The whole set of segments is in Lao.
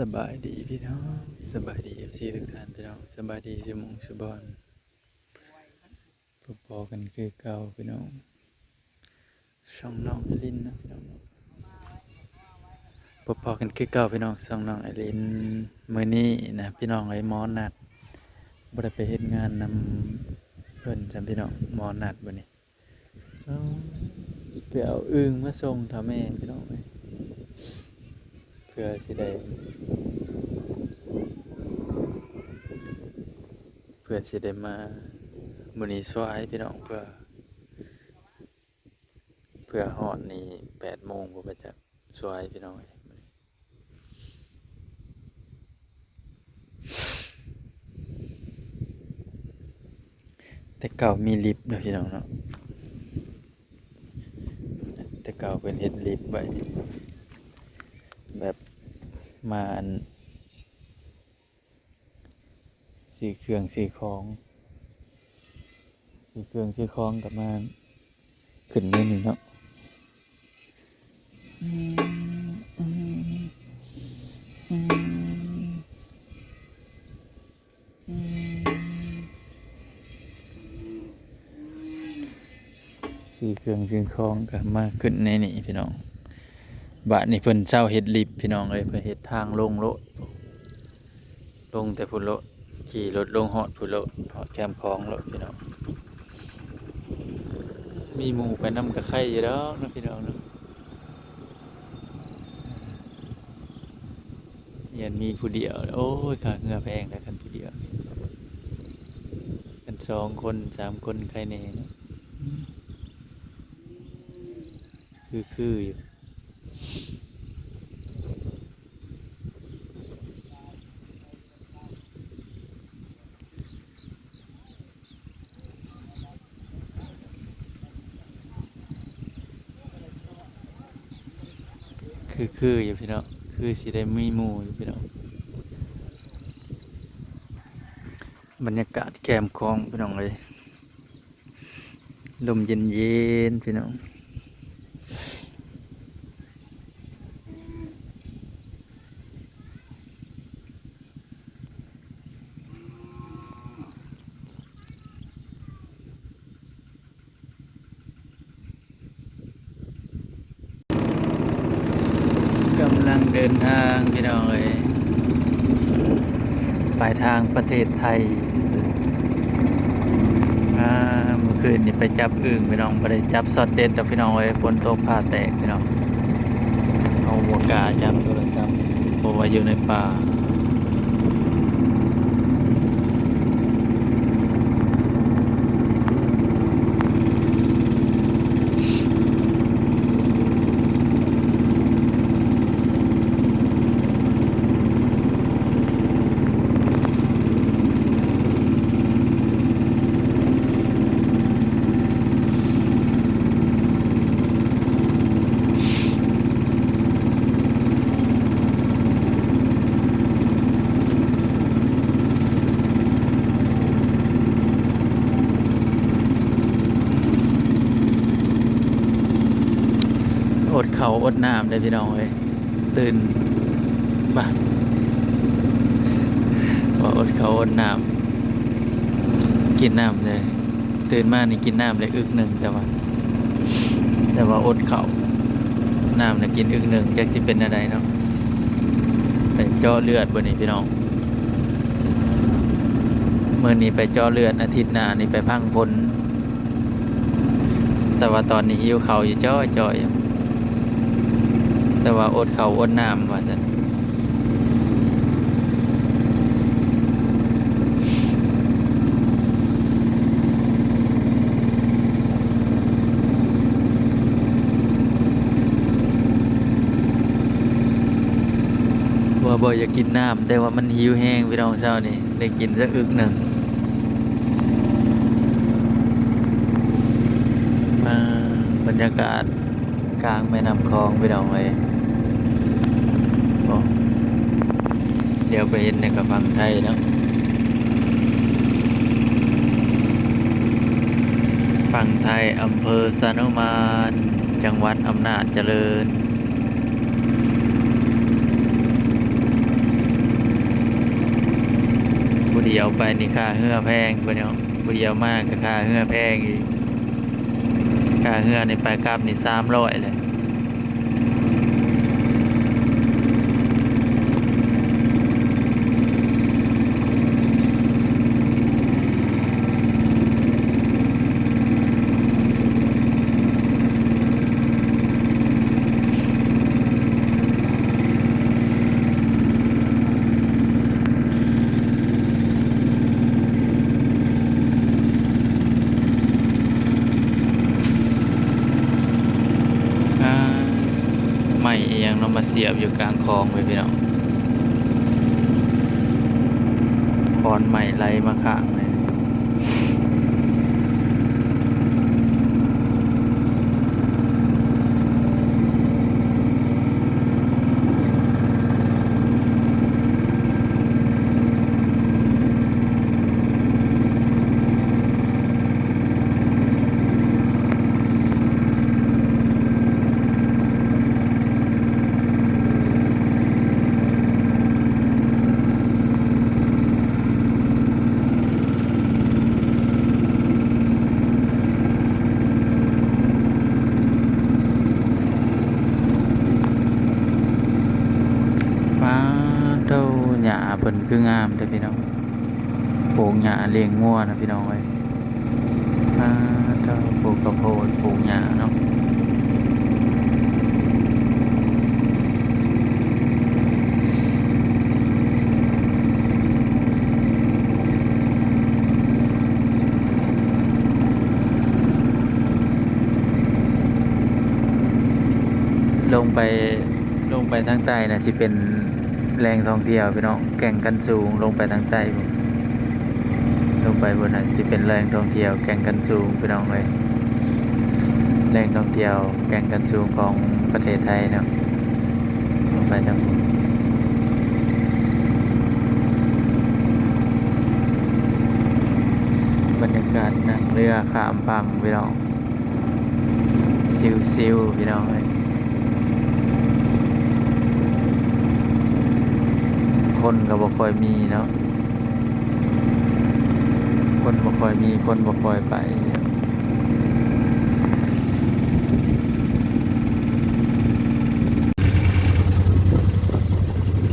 ສະບາຍດີພີ່ນ້ອງ ສະບາຍດີເອັຟຊີທຸກທ່ານພີ່ນ້ອງ ສະບາຍດີສູ່ໝູ່ສູ່ບ່ອນ ພົບພໍ້ກັນຄືເກົ່າພີ່ນ້ອງ ຊ່ອງນ້ອງໄອລິນເນາະພີ່ນ້ອງ ພົບພໍ້ກັນຄືເກົ່າພີ່ນ້ອງ ຊ່ອງນ້ອງໄອລິນ ມື້ນີ້ນະພີ່ນ້ອງເອີຍ ໝໍນັດ ບໍ່ໄດ້ໄປເຮັດງານນຳເພິ່ນຊ້ຳພີ່ນ້ອງ ໝໍນັດມື້ນີ້ ເອົາ ໄປເອົາອຶ່ງມາສົ່ງຖ້າແມ່ພີ່ນ້ອງເອີຍ ເພື່ອຊິໄດ້ ເພື່ອຊິໄດ້ມາ ມື້ນີ້ສວາຍພີ່ນ້ອງ ເພື່ອ ເພື່ອຮອດນີ້ແປດໂມງ ບໍ່ໄປຈັກ ສວາຍພີ່ນ້ອງເອີຍ ແຕ່ເກົ່າມີລິບເນາະພີ່ນ້ອງເນາະ ແຕ່ເກົ່າເພິ່ນເຮັດລິບໄວ້ ແບບມາອັນ ຊື້ເຄື່ອງຊື້ຂອງ ຊື້ເຄື່ອງຊື້ຂອງກໍມາຂຶ້ນໃນນີ້ເນາະ ຊື້ເຄື່ອງຊື້ຂອງກໍມາຂຶ້ນໃນນີ້ພີ່ນ້ອງ ບາດນີ້ເພິ່ນເຊົາເຮັດລິບພີ່ນ້ອງເອີຍ ເພິ່ນເຮັດທາງລົງໂລດ ລົງແຕ່ພຸ້ນໂລດ ຂີ່ລົດລົງຮອດພຸ້ນໂລດ ຮອດແຄມຂອງໂລດພີ່ນ້ອງ ມີໝູ່ໄປນຳກໍໄຄຢູ່ດອກເນາະພີ່ນ້ອງເນາະ ຢ້ານມີຜູ້ດຽວ ໂອ້ຍ ຄ່າເຮືອແພງແລ້ວຄັນຜູ້ດຽວ ຄັນສອງຄົນສາມຄົນໄຄແດ່ເນາະ ຄືໆຢູ່ ຄືໆຢູ່ພີ່ນ້ອງ ຄືຊິໄດ້ມີໝູ່ຢູ່ພີ່ນ້ອງ ບັນຍາກາດແຄມຂອງພີ່ນ້ອງເອີຍ ລົມເຢັນໆ ພີ່ນ້ອງ ກຳລັງເດີນທາງພີ່ນ້ອງເອີຍ ປາຍທາງປະເທດໄທ ອ່າ ມື້ຄືນນີ້ໄປຈັບອຶ່ງພີ່ນ້ອງ ບໍ່ໄດ້ຈັບຊັອດເດັດດອກພີ່ນ້ອງເອີຍ ຝົນຕົກຟ້າແຕກພີ່ນ້ອງ ເຮົາບໍ່ກ້າຈັບໂທລະສັບ ເພາະວ່າຢູ່ໃນປ່າ. ອົດເຂົ້າອົດນ້ຳເດີ້ພີ່ນ້ອງເອີຍ ຕື່ນ ບາ ວ່າອົດເຂົ້າອົດນ້ຳ ກິນນ້ຳເລີຍ ຕື່ນມານີ້ກິນນ້ຳໄດ້ອຶກໜຶ່ງ ແຕ່ວ່າ ແຕ່ວ່າອົດເຂົ້າ ນ້ຳນະກິນອຶກໜຶ່ງ ຈັກຊິເປັນແນວໃດເນາະ ໄປເຈາະເລືອດມື້ນີ້ພີ່ນ້ອງ ມື້ນີ້ໄປເຈາະເລືອດ ອາທິດໜ້ານີ້ໄປພັງພົນ ແຕ່ວ່າຕອນນີ້ຫິວເຂົ້າຢູ່ຈ້ອຍໆ ແຕ່ວ່າອົດເຂົ້າອົດນ້ຳວ່າຊັ້ນ ວ່າບໍ່ຢາກກິນນ້ຳ ແຕ່ວ່າມັນຫິວແຮງພີ່ນ້ອງ ເຊົ້ານີ້ໄດ້ກິນສັກອຶກໜຶ່ງ ອ່າ ບັນຍາກາດກາງແມ່ນ້ຳຂອງພີ່ນ້ອງເອີຍ ໂອ້ ດຽວໄປເຫັນໃນກະຝັ່ງໄທເນາະ ຝັ່ງໄທ ອຳເພີຊານຸມານ ຈັງຫວັດອຳນາດຈະເລີນ. ດຽວໄປນີ້ຄ່າເຮືອແພງ ພີ່ນ້ອງ, ຜູ້ດຽວມາກໍຄ່າເຮືອແພງອີກ. ຄ່າເຮືອນີ້ໄປກັບນີ້ສາມຮ້ອຍແຫຼະ. ອ່າ ໄມ້ອີ່ຫຍັງເນາະ ມາສຽບຢູ່ກາງຄອງເວີ້ຍ ພີ່ນ້ອງ. ຂອນໄມ້ໄຫຼມາຂ້າງເລີຍ. ປາໂທ້ ຫຍ້າເພິ່ນຄືງາມແທ້ພີ່ນ້ອງ. ປູກຫຍ້າລ້ຽງງົວນະພີ່ນ້ອງເອີຍ. ປາໂທ້ ປູກເຂົ້າໂພດ ປູກຫຍ້າເນາະ. ລົງໄປ ລົງໄປທາງໃຕ້ນະ ຊິເປັນແຫຼ່ງທ່ອງທ່ຽວພີ່ນ້ອງ. ແກ່ງຄັນສູງ ລົງໄປທາງໃຕ້ພຸ້ນ ລົງໄປພຸ້ນນະ ຊິເປັນແຫຼ່ງທ່ອງທ່ຽວແກ່ງຄັນສູງ ພີ່ນ້ອງເອີຍ. ແຫຼ່ງທ່ອງທ່ຽວແກ່ງຄັນສູງຂອງປະເທດໄທເນາະ. ລົງໄປທາງພຸ້ນ ບັນຍາກາດນັ່ງເຮືອຂ້າມຝັ່ງ ພີ່ນ້ອງ. ຊິວໆ ພີ່ນ້ອງເອີຍ. ຄົນກໍບໍ່ຄ່ອຍມີເນາະ ຄົນບໍ່ຄ່ອຍມີ ຄົນບໍ່ຄ່ອຍໄປ.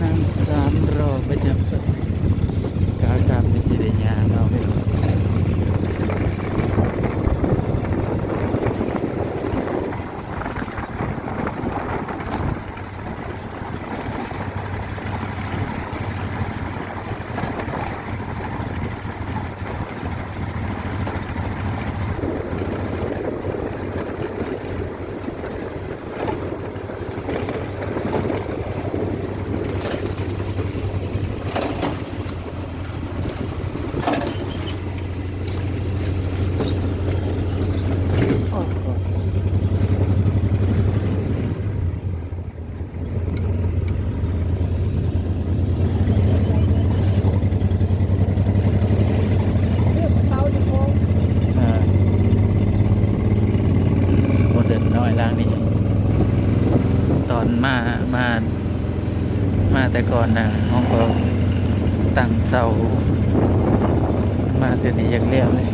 ນັ່ງສາມລໍ້ໄປຈັບ ຂາກັບນີ້ຊິໄດ້ຍ່າງເອົາເດ້. ອ່າ ໂມເດີນນ້ອຍຫຼັງນີ້ ຕອນມາ ມາ ມາແຕ່ກ່ອນນະ ເຮົາກໍຕັ້ງເສົາ ມາເທື່ອນີ້ຢາກແລ້ວເລີຍ.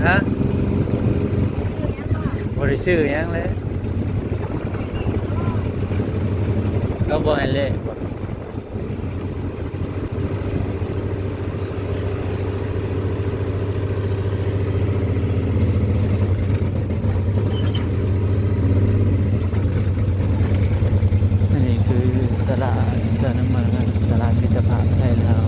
ຮະ? ບໍ່ ບໍ່ໄດ້ຊື້ຫຍັງເລີຍ ເຂົາບໍ່ໃຫ້ເລກ. ອັນນີ້ຄືຕະຫຼາດສານະມານ ຕະຫຼາດມິດຕະພາບໄທລາວ.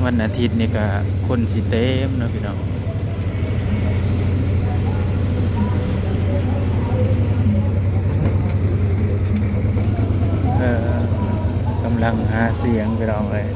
ວັນອາທິດນີ້ກະຄົນຊິເຕັມເນາະພີ່ນ້ອງ. ເອີ ກຳລັງຫາສຽງພີ່ນ້ອງເອີຍ.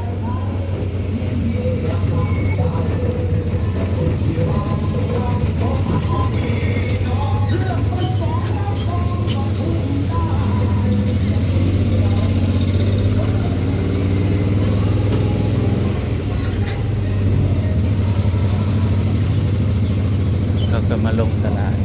ເຂົາກໍມາລົງຕະຫຼາດ.